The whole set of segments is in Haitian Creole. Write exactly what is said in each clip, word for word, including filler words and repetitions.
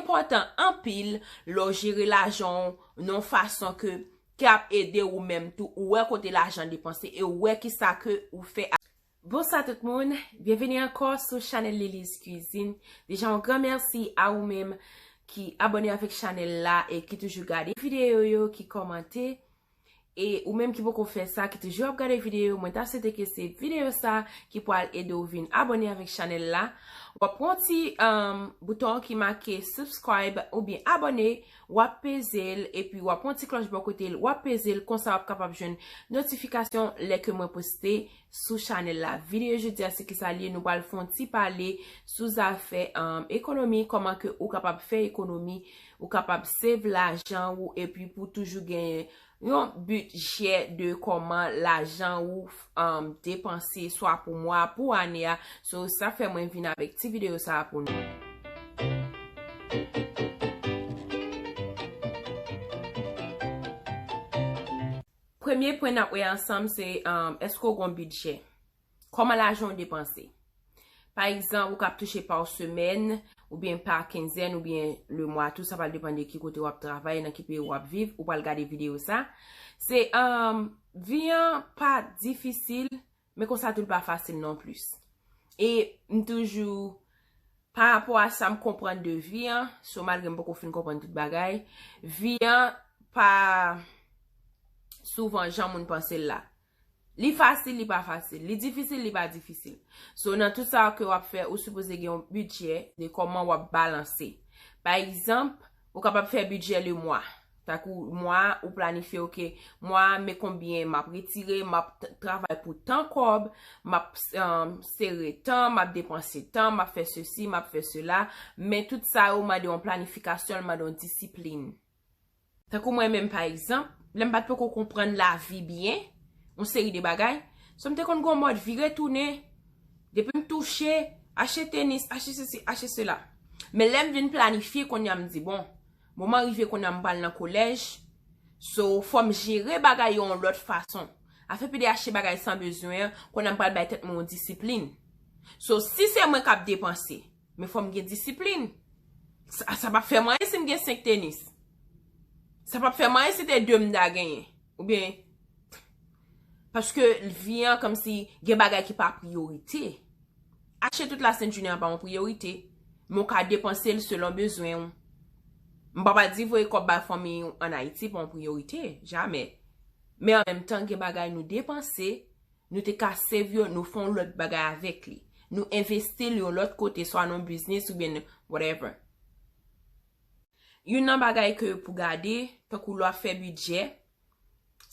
enpòtan anpil lè w jere lajan w nan yon fason ke, ki ap ede ou menm tou, ou wè kote lajan depanse e ou wè kisa ke ou fè. Bonswa tout moun, byenveni ankò sou chanèl Lily's Cuisine. Deja yon gran mèsi a ou menm ki abòne avèk chanèl la e ki toujou gade videyo yo, ki kòmante. E ou menm ki poko fè sa, ki toujou ap gade videyo, mwen ta swete ke se videyo sa ki pral ede w vin abòne avèk chanèl la. W ap pran ti, um, bouton ki make subscribe oubyen abòne, w ap peze l, epi w ap pran ti klòch bò kote l, w ap peze l, konsa w ap kapab jwenn notifikasyon lè ke mwen poste sou chanèl la. Videyo jodi a se kisa l ye, nou pral fè yon ti pale sou zafè, um, ekonomi, kòman ke ou kapab fè ekonomi, ou kapab save lajan ou, epi pou toujou genyen yon bidjè de kòman lajan ou, um, depanse, swa pou mwa, pou ane a. So, sa fè mwen vin avèk ti videyo sa a pou nou. Premye pwen n ap wè ansanm se, um, èske w gen yon bidjè? Kòman lajan w depanse? Pa egzanp, ou kab touche pa semèn, oubyen pa kenzèn, oubyen lemwa tou, sa pral depann de ki kote w ap travay, nan ki peyi w ap viv, ou pral gade videyo sa. Se, um, vi an pa difisil, men konsa tou l pa fasil non plis. E m toujou, pa rapò a sa m konprann de vi an, so malgre m poko fin konprann tout bagay, vi an pa souvan jan moun panse l la. Li fasil, li pa fasil. Li difisil, li pa difisil. So, nan tout sa ke w ap fè, ou sipoze gen yon bidjè de kòman w ap balanse. Pa egzanp, ou kapab fè bidjè lemwa. Tankou mwa, ou planifye, oke, mwa, men konbyen m ap retire, m ap t-, travay pou tan kòb, m ap, um, sere tan, m ap depanse tan, m ap fè sesi, m ap fè sela. Men tout sa yo mande yon planifikasyon, l mande yon disiplin. Tankou mwen menm, pa egzanp, lè m pa t poko konprann lavi byen, yon seri de bagay, so m te konn gen yon mòd vire tounen, depi m touche, achte tenis, achte sesi, achte sela. Men lè m vin planifye, kounye a m di, bon, moman rive, kounye a m pral nan kolèj, so fò m jere bagay yo yon lòt fason. Afè pede achte bagay san bezwen an, kounye a m pral bay tèt mwen yon disiplin. So, si se mwen k ap depanse, men fò m gen disiplin. Sa, sa p ap fè m anyen si m gen senk tenis. Sa p ap fè m anyen si te de m ta genyen. Oubyen, paske vi an kòmsi gen bagay ki pa priyorite. Achte tout lasent jounen an pa yon priyorite. Men w ka depanse l selon bezwen w. M pa pral di voye kòb bay fanmi w ann Ayiti pa yon priyorite. Jamè. Men an menm tan, gen bagay nou depanse, nou te ka save yo, nou fè yon lòt bagay avèk li. Nou envesti l yon lòt kote, swa nan yon biznis oubyen whatever. Youn nan bagay ke pou gade, tankou lè w ap fè bidjè,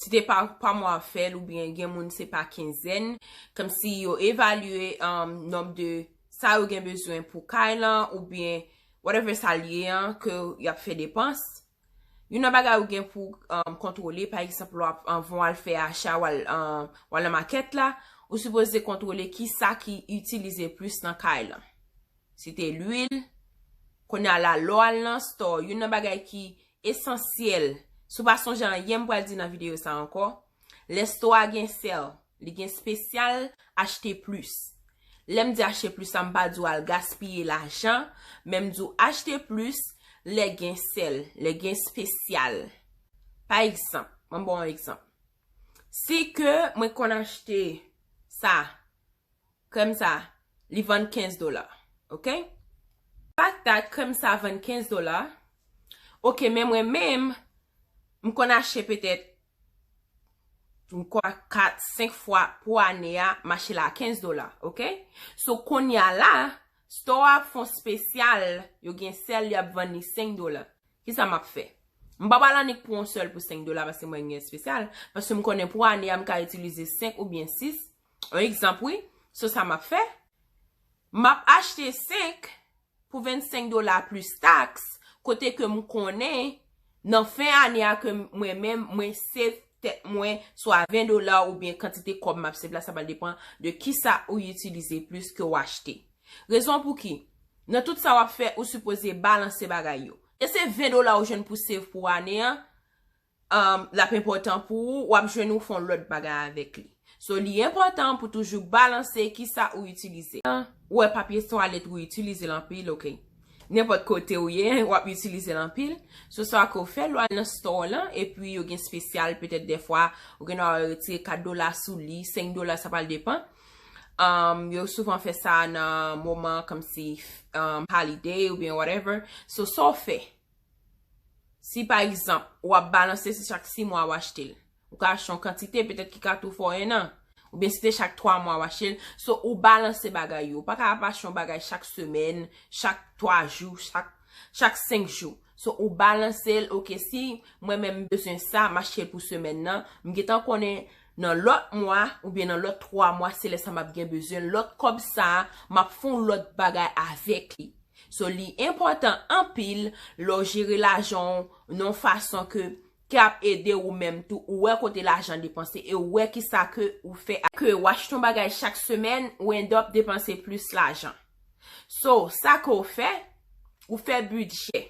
si te pa, pa mwa w ap fè l, oubyen gen moun se pa kenzèn, kòmsi yo evalye, um, nonb de sa yo gen bezwen pou kay lan, oubyen whatever sa l ye an, ke y ap fè depans. Youn nan bagay ou gen pou, um, kontwole, pa egzanp, lè w ap, anvan w al fè acha, w al, um, w al nan makèt la, ou sipoze kontwole kisa ki itilize plis nan kay lan. Si te lwil, kounye a la, lè w al nan store, youn nan bagay ki esansyèl, si w pa sonje anyen m pral di nan videyo sa ankò, lè store a gen sale, li gen espesyal, achte plis. Lè m di achte plis la, m pa di w al gaspiye lajan, men m di w achte plis lè gen sale, lè gen espesyal. Pa egzanp, mwen ba w yon egzanp. Si ke mwen konn achte sa, krèm sa, li vann kenz dola, oke? Fact that krèm sa vann kenz dola, oke, men mwen menm, m konn achte petèt m kwè kat, senk fwa pou ane a, m achte l a kenz dola, oke? So, kounye a la, store a ap fè yon espesyal, yo gen sale, y ap vann li senk dola. Kisa m ap fè? M pa pral annik pran yon sèl pou senk dola paske mwen gen espesyal, paske m konnen pou ane a, m ka itilize senk oubyen sis. Yon egzanp, wi. So, sa m ap fè? M ap achte senk pou vennsenk dola plis taks, kote ke m konnen nan fen ane a ke mwen menm, mwen save tèt mwen, swa ven dola oubyen kantite kòb m ap save la, sa pral depann de kisa ou itilize plis ke w achte. Rezon pou ki, nan tout sa w ap fè, ou sipoze balanse bagay yo. E se ven dola ou jwenn pou save pou ane an, um, l ap enpòtan pou ou, w ap jwenn ou fè yon lòt bagay avèk li. So, li enpòtan pou toujou balanse kisa ou itilize. Ou wè papye twalèt ou itilize l anpil, oke. Nenpòt kote ou ye, w ap itilize l anpil. So, sa ke w fè, lè w al nan store lan, epi yo gen spesyal, petèt dèfwa, ou gen dwa retire kat dola sou li, senk dola, sa pral depan. Um, yo souvan fè sa nan moman kòmsi, um, holiday oubyen whatever. So, sa w fè, si pa egzanp, w ap balanse, se chak sis mwa w achte l. Ou ka achte yon kantite, petèt ki ka tou fè w en an. Oubyen si te chak twa mwa w achte l. So, ou balanse bagay yo. Ou pa ka ap achte yon bagay chak semèn, chak twa jou, chak, chak senk jou. So, ou balanse l, oke, si mwen menm m bezwen sa, m achte l pou semèn nan, m gentan konnen nan lòt mwa, oubyen nan lòt twa mwa, se lè sa m ap gen bezwen l. Lòt kòb sa a, m ap fè yon lòt bagay avèk li. So, li enpòtan anpil lè w jere lajan w nan yon fason ke, ki ap ede ou menm tou, ou wè kote lajan depanse e ou wè kisa ke ou fè. Ke w achte yon bagay chak semèn, ou end up depanse plis lajan. So, sa ke w fè, ou fè bidjè.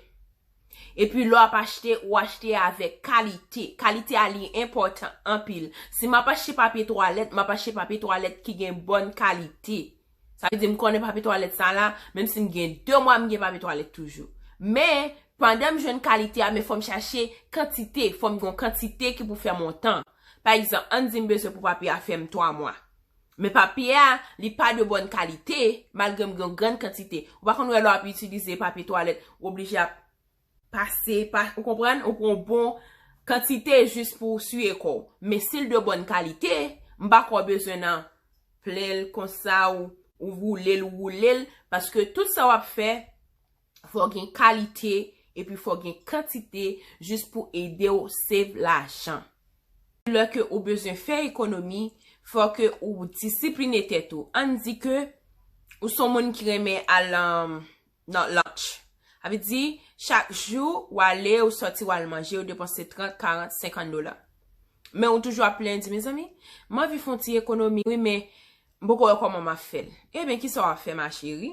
Epi lè w ap achte, ou achte avèk kalite. Kalite a li enpòtan anpil. Si m ap achte papye twalèt, m ap achte papye twalèt ki gen bòn kalite. Sa vle di m konnen papye twalèt sa la, menm si m gen de mwa m gen papye twalèt toujou. Men, pandan m jwenn kalite a, men fò m chache kantite, fò m gen yon kantite ki pou fè montan. Pa egzanp, ann di m bezwen pou papye a fè m twa mwa. Men papye a, li pa de bòn kalite, malgre m gen yon grann kantite. Ou pa konn wè lè w ap itilize papye twalèt, ou oblije ap pase, pa, ou konprann? Ou pran yon bon kantite jis pou w siye kò w. Men si l de bòn kalite, m pa kwè w bezwen nan plen l konsa, ou, ou woule l, ou woule l, paske tout sa w ap fè, fò w gen kalite, epi fò w gen kantite, jis pou ede w save lajan. Lè ke ou bezwen fè ekonomi, fò ke ou disipline tèt ou. Ann di ke ou se yon moun ki renmen al, um, nan lunch. Sa vle di, chak jou, w ale, ou sòti, w al manje, ou depanse trant, karant, senkant dola. Men ou toujou ap plenn, di, mezanmi, m anvi fè yon ti ekonomi, wi, men m poko wè kòman m ap fè l. Ebyen, kisa w ap fè, ma chérie?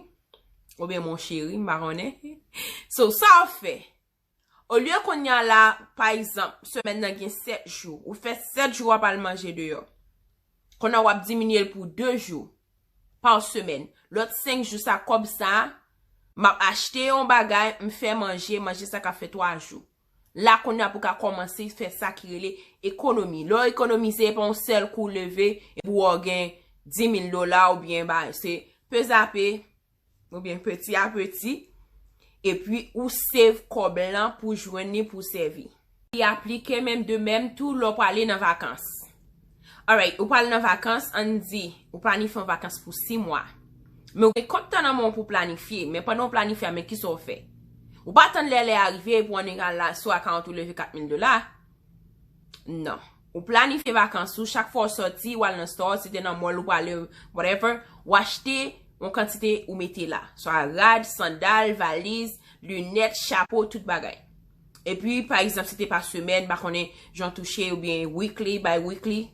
Oubyen mon chéri, m pa konnen. So, sa w ap fè? Olye kounye a la, pa egzanp, semèn nan gen sèt jou, ou fè sèt jou w ap al manje deyò. Kounye a w ap diminye l pou de jou pa semèn. Lòt senk jou sa, kòb sa, m ap achte yon bagay, m fè manje, manje sa ka fè twa jou. La kounye a pou ka kòmanse fè sa ki rele ekonomi. Lè w ekonomize, e pa yon sèl kou w leve, epi w gen dis mil dola oubyen bagay. Se pezape, oubyen peti a peti, epi ou save kòb lan pou jwenn li pou sèvi. Li aplike menm de menm tou lè w prale nan vakans. Alright, ou pral nan vakans, ann di, ou planifye yon vakans pou sis mwa. Men ou gen kòb tan nan men w pou planifye, men pandan w planifye a, men kisa w fè? Ou pa tann lè lè a rive pou w annik al la, sou akawont ou leve kat mil dola. Non. Ou planifye vakans ou, chak fwa w sòti, w al nan store, si te nan mall ou prale, whatever, w achte yon kantite ou mete la. Swa rad, sandal, valiz, linèt, chapo, tout bagay. Epi, pa egzanp, si te pa semèn, pa konnen jan w touche oubyen weekly, bi-weekly.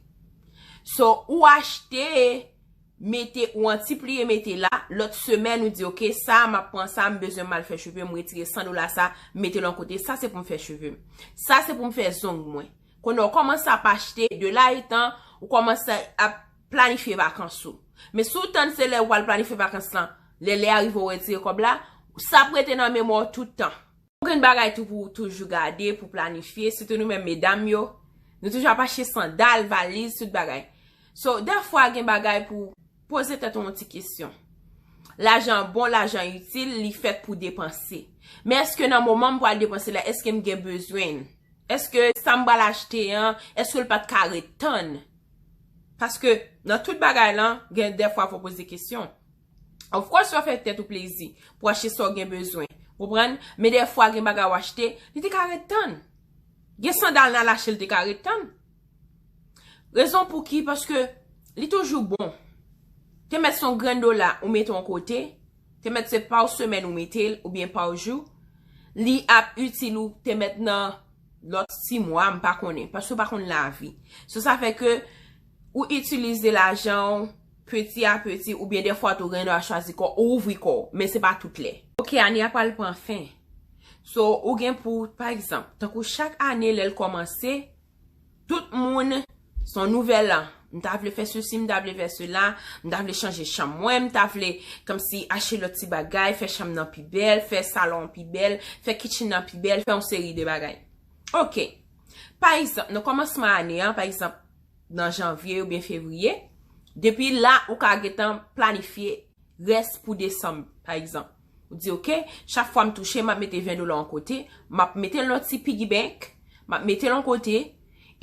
So, ou achte, mete, ou antipliye mete la, lòt semèn ou di, oke, sa, m ap pran sa, m bezwen m al fè cheve, m retire san dola sa, m mete l yon kote, sa se pou m fè cheve m. Sa se pou m fè zong mwen. Kounye a w kòmanse ap achte, de la etan, ou kòmanse ap planifye vakans ou. Men si w tann se lè ou pral planifye vakans lan, lè lè a rive ou retire kòb la, sa ap rete nan memwa w tout tan. Ou gen bagay tou pou w toujou gade, pou planifye, sitou nou menm medam yo. Nou toujou ap achte sandal, valiz, tout bagay. So, dèfwa gen bagay pou poze tèt ou yon ti kesyon. Lajan bon, lajan itil, li fèt pou depanse. Men èske nan moman m pral depanse la, èske m gen bezwen l? Èske sa m pral achte an, èske l pa t ka ret tann? Paske nan tout bagay lan, gen dèfwa fò w poze kesyon. Of course, w ap fè tèt ou plezi pou achte sa w gen bezwen. Ou konprann? Men dèfwa, gen bagay w achte, li te ka ret tann. Gen sandal nan lache, li te ka ret tann. Rezon pou ki? Paske li toujou bon. Te mèt se yon grenn dola, ou mete yon kote. Te mèt se pa semèn ou mete l, oubyen pa jou. Li ap itil ou, te mèt nan lòt sis mwa, m pa konnen, paske w pa konn lavi. So, sa fè ke ou itilize lajan w peti a peti, oubyen dèfwa tou gen dwa chwazi kò w, ou ouvri kò w, men se pa tout lè. Oke, ane a pral pran fen. So, ou gen pou, pa egzanp, tankou chak ane lè l kòmanse, tout moun, se yon nouvèl an, M ta vle fè sesi, m ta vle fè sela, m ta vle chanje chanm mwen, m ta vle kòmsi achte lòt ti bagay, fè chanm nan pi bèl, fè salon an pi bèl, fè kitchen nan pi bèl, fè yon seri de bagay. Ok. Pa egzanp, nan kòmansman ane an, pa egzanp, nan janvye oubyen fevriye, depi la, ou ka gentan planifye rès pou desanm, pa egzanp. Ou di, ok, chak fwa m touche, m ap mete ven dola yon kote, m ap mete l nan ti piggy bank, m ap mete l yon kote,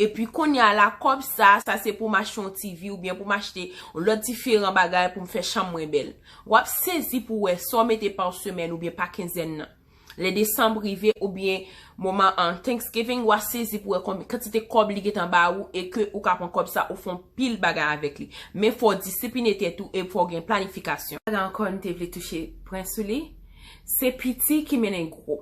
epi kounye a la, kòb sa, sa se pou m achte yon TV oubyen pou m achte yon lòt diferan bagay pou m fè chanm mwen bèl. W ap sezi pou w wè sa w mete pa semèn oubyen pa kenzèn nan. Lè desanm rive oubyen moman an Thanksgiving, w a sezi pou wè konbyen kantite kòb li gentan ba ou e ke ou ka pran kòb sa ou fè yon pil bagay avèk li. Men fò w disipline tèt ou e fò w gen planifikasyon. Bagay ankò m te vle touche pwen sou li, se piti ki mennen gwo.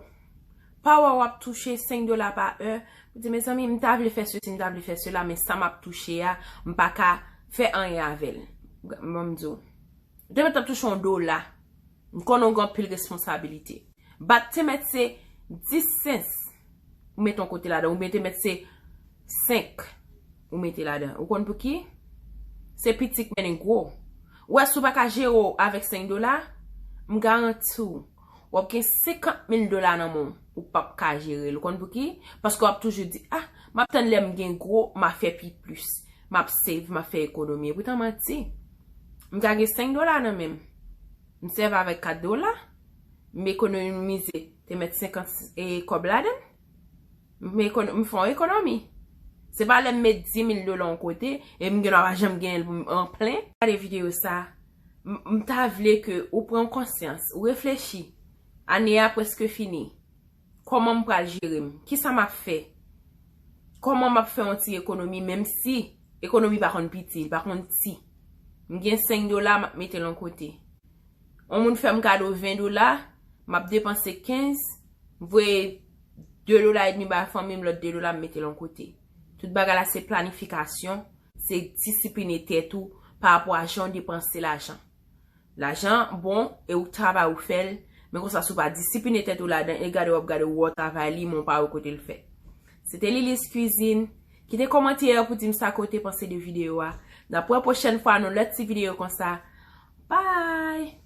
Pa wè w ap touche senk dola pa è, ou di, mezanmi, m ta vle fè sesi, m ta vle fè sela, men sa m ap touche a, m pa ka fè anyen avè l. Ban m di w. Ou te mèt ap touche yon dola. M konnen w gen anpil responsabilite. Bat te mèt se dis sens ou mete yon kote ladan, oubyen te mèt se senk ou mete ladan. Ou konn pou ki? Se piti k mennen gwo. Ou wè si w pa ka jere w avèk senk dola, m garanti w, w ap gen senkant mil dola nan men w, ou p ap ka jere l. Ou konn pou ki? Paske w ap toujou di, ah, m ap tann lè m gen gwo, m a fè pi plis. M ap save, m ap fè ekonomi. Epoutan manti. M ka gen senk dola nan men m. M sèvi avèk kat dola. M ekonomize, te mèt senkant e kòb ladan l. M ekono-, m fè yon ekonomi. Se pa lè m met dis mil dola yon kote e m gen dwa pa janm genyen l pou m an plen. Gade videyo sa, m, m ta vle ke ou pran konsyans, ou reflechi. Ane a prèske fini. Kòman m pral jere m? Kisa m ap fè? Kòman m ap fè yon ti ekonomi, menm si ekonomi pa konn piti, li pa konn ti? M gen senk dola, m ap mete l yon kote. Yon moun fè m kado ven dola, m ap depanse kenz, m voye de dola edmi bay fanmi m, lòt de dola m mete l yon kote. Tout bagay la se planifikasyon, se disipline tèt ou pa rapò a jan w depanse lajan. Lajan bon e ou travay ou fè l, men konsa si w pa disipline tèt ou ladan e gade w ap gade ou wè w travay li, men w pa wè kote l fèt. Se te Lilis Cuisine. Kite kòmantè pou di m sa ke w te panse de videyo a. N ap wè pwochèn fwa nan lòt ti videyo konsa. Bye!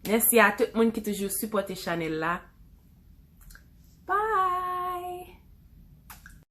Mèsi a tout moun ki toujou sipòte chanèl la.